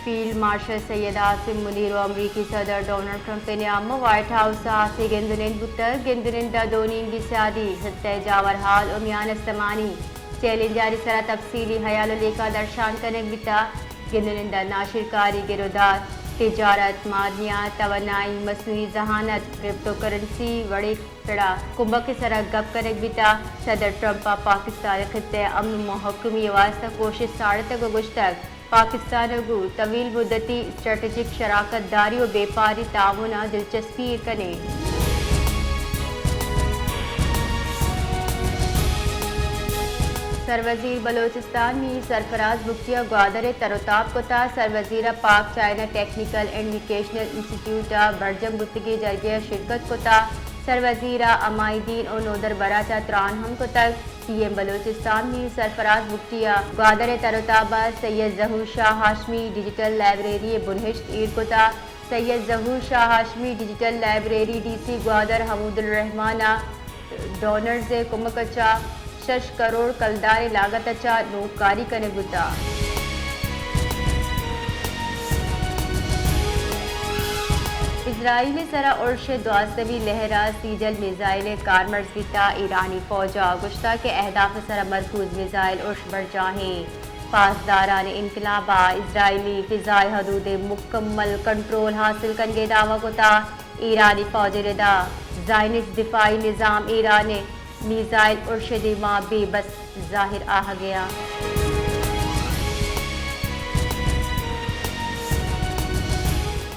Field marshal Syed عاصم منیر و امریکی صدر ڈونلڈ ٹرمپ ء نیام ء وائٹ ہاؤس ء ہاسیں گند ء نند بوتگ۔ گند ء نند ء دو نیمگی سیادی، خطہ ء جاورحال و میان استمانی چیلنجانی سرا تفصیلی ہیال و لیکہ درشان کنگ بیتگ۔ گند ء نند ء ناشرکاری، گرودار، تجارت، معدنیات، توانائی، مصنوعی ذہانت، کریپٹو کرنسی وڑیں پڑا کمک ء سرا گپ کنگ بیتگ۔ صدر ٹرمپ ء پاکستان ء خطہ ء امن و محکمی ء واستہ کوشست ساڑتگ و گوشتگ، پاکستان ء گوں طویل مدتی اسٹریٹجک شراکت داری و بیپاری تعاون ء دلچسپی ایر کنیں۔ سروزیر بلوچستان میر سرفراز بگٹی ء گوادر ء تر و تاب کتگ۔ سروزیر ء پاک China technical and vocational institute ء برجم بوتگیں جرگے ء شرکت کتگ۔ سروزیر ء امائی دین و نودربراج ء تران ہم کتگ۔ سی ایم بلوچستان میر سرفراز بگٹی ء گوادر ء تر و تاب ء سید ظہور شاہ ہاشمی ڈیجیٹل لائبریری ء بنہشت ایر کتگ۔ Syed Zahoor Shah Hashmi digital library D C Gwadar Hamood ur Rahman ء ڈونرز ء کمک ء چہ شش کروڑ کلداریں لاگت ء چہ نوکاری کنگ بوتگ۔ اسرائیل ء سرا ارش ء دوازدہمی لہر ء سیجل میزائل ء کارمرز بیتگ۔ ایرانی فوج ء گوشتگ کہ اہداف ء سرا مرکوز میزائل ارش برجاہیں۔ پاسداران انقلاب ء اسرائیلی فضائی حدود ء مکمل کنٹرول حاصل کنگ ء دعوی کتگ۔ ایرانی فوج ء ردا زائنسٹ دفاعی نظام ایران ء میزائل ارش ء دیما بے بس ظاہر آہگ ء آ۔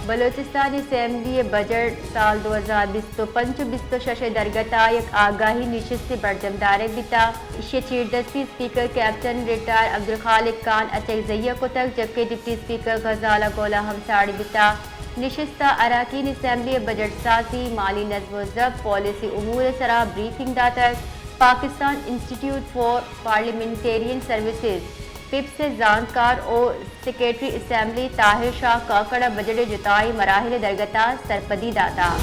بلوچستان اسمبلی ء بجٹ سال دو ہزار بیست و پنچ و بیست و شش ء درگت ء یک آگاہی نشست برجم دارگ بیتگ۔ ایشی ء چیردستی اسپیکر کیپٹن ریٹائر عبدالخالق خان اچکزئی ء کتگ، جبکہ ڈپٹی اسپیکر غزالہ گولا ہم ساڑی بیتگ۔ نشست ء اراکین اسمبلی ء بجٹ سازی، مالی نظم و ضبط، پالیسی امور ء سرا بریفنگ داتگ۔ Pakistan institute for parliamentarian services, پپس ء زانتکار و سیکرٹری اسمبلی طاہر شاہ کاکڑ ء بجٹ ء جتائیں مراحل ء درگت ء سرپدی داتگ۔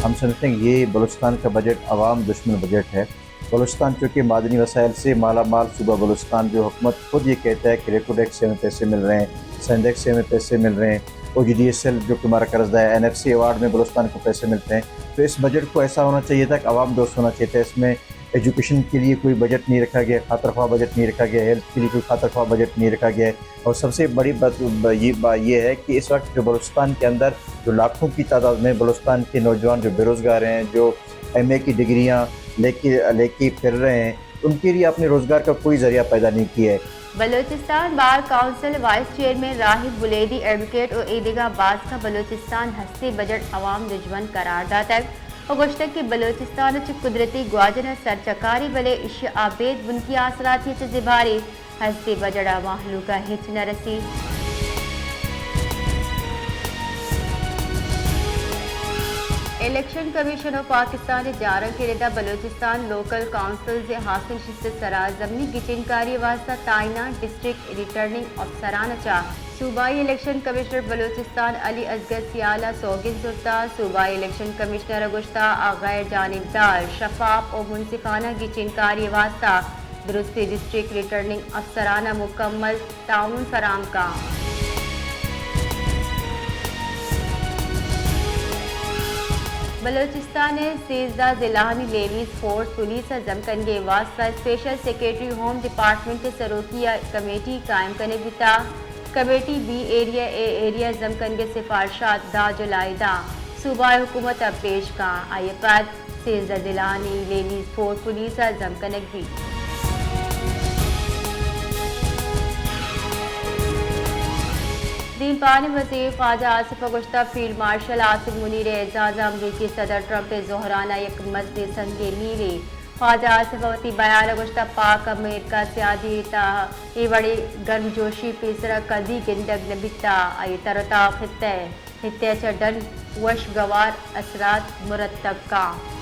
ہم سمجھتے ہیں یہ بلوچستان کا بجٹ عوام دشمن بجٹ ہے۔ بلوچستان چونکہ معدنی وسائل سے مالا مال صوبہ بلوچستان، جو حکومت خود یہ کہتا ہے کہ ریکو ڈیکس سے ہمیں پیسے مل رہے ہیں، سیندیکس سے ہمیں پیسے مل رہے ہیں، او جی ڈی ایس ایل جو کہ ہمارا قرض دار ہے، این ایف سی ایوارڈ میں بلوچستان کو پیسے ملتے ہیں، تو اس بجٹ کو ایسا ہونا چاہیے تھا کہ عوام دوست ہونا چاہیے تھا۔ اس میں ایجوکیشن کے لیے کوئی بجٹ نہیں رکھا گیا، خاطر خواہ بجٹ نہیں رکھا گیا، ہیلتھ کے لیے کوئی خاطر خواہ بجٹ نہیں رکھا گیا، اور سب سے بڑی بات ب-، یہ با-، یہ ہے کہ اس وقت جو بلوچستان کے اندر جو لاکھوں کی تعداد میں بلوچستان کے نوجوان جو بے روزگار ہیں، جو ایم اے کی ڈگریاں لے کے، لے کے پھر رہے ہیں، ان کے لیے آپ نے روزگار کا کوئی ذریعہ پیدا نہیں کیا ہے۔ Balochistan bar council vice chairman راہب بلیدی ایڈوکیٹ و ایدگہ باسکاں بلوچستان ہستیں بجٹ عوام دژمن قرار داتگ و گوشتگ کہ بلوچستان ء چہ قدرتی گواجن ء سرچکاری، بلے ایشی ء آ بید بنکی آسراتی ء چہ زباری ہستیں بجٹ ء مہلوک ء ہچ نہ رسی۔ الیکشن کمیشن آف پاکستان ء جارنگ ء ردا بلوچستان لوکل کونسلز ء ہاسیں نشست ء سرا ضمنی گچینکاری ء واستہ تعینات ڈسٹرکٹ ریٹرننگ افسران ء چہ صوبائی الیکشن کمشنر بلوچستان علی اصغر سیال ء سوگند زرتگ۔ صوبائی الیکشن کمشنر ء گوشتگ آ غیر جانبدار، شفاف و منصفانہ گچینکاری ء واستہ درستیں ڈسٹرکٹ ریٹرننگ افسران ء مکمل تعاون فراہم کنت۔ بلوچستان ء سیزدہ ضلعانی لیویز فورس پولیس ء ضم کنگ ء واستہ اسپیشل سیکرٹری ہوم ڈپارٹمنٹ ء سروکی ء کمیٹی قائم کنگ بیتگ۔ کمیٹی بی ایریا ء اے ایریا ء ضم کنگ ء سفارشات دہ جولائی ء داں صوبائی حکومت ء پیش کنت۔ آئی ء پد سیزدہ ضلعانی لیویز فورس پولیس ء ضم کنگ بیت۔ دیمپانی وزیر خواجہ آصف ء گوشتگ فیلڈ مارشل عاصم منیر ء اعزاز ء امریکی صدر ٹرمپ ء ظہران ء یک مزنیں سنگے میلے۔ خواجہ آصف ء وتی بیان ء گوشتگ پاک امریکہ سیادی ء تہ اے وڑیں گرمجوشی پیسرا کدی گندگ نہ بیتگ۔ آئی ء تر ء تاب خطہ ء خطہ ء چہ ڈن وشگوار اثرات مرتب کنت۔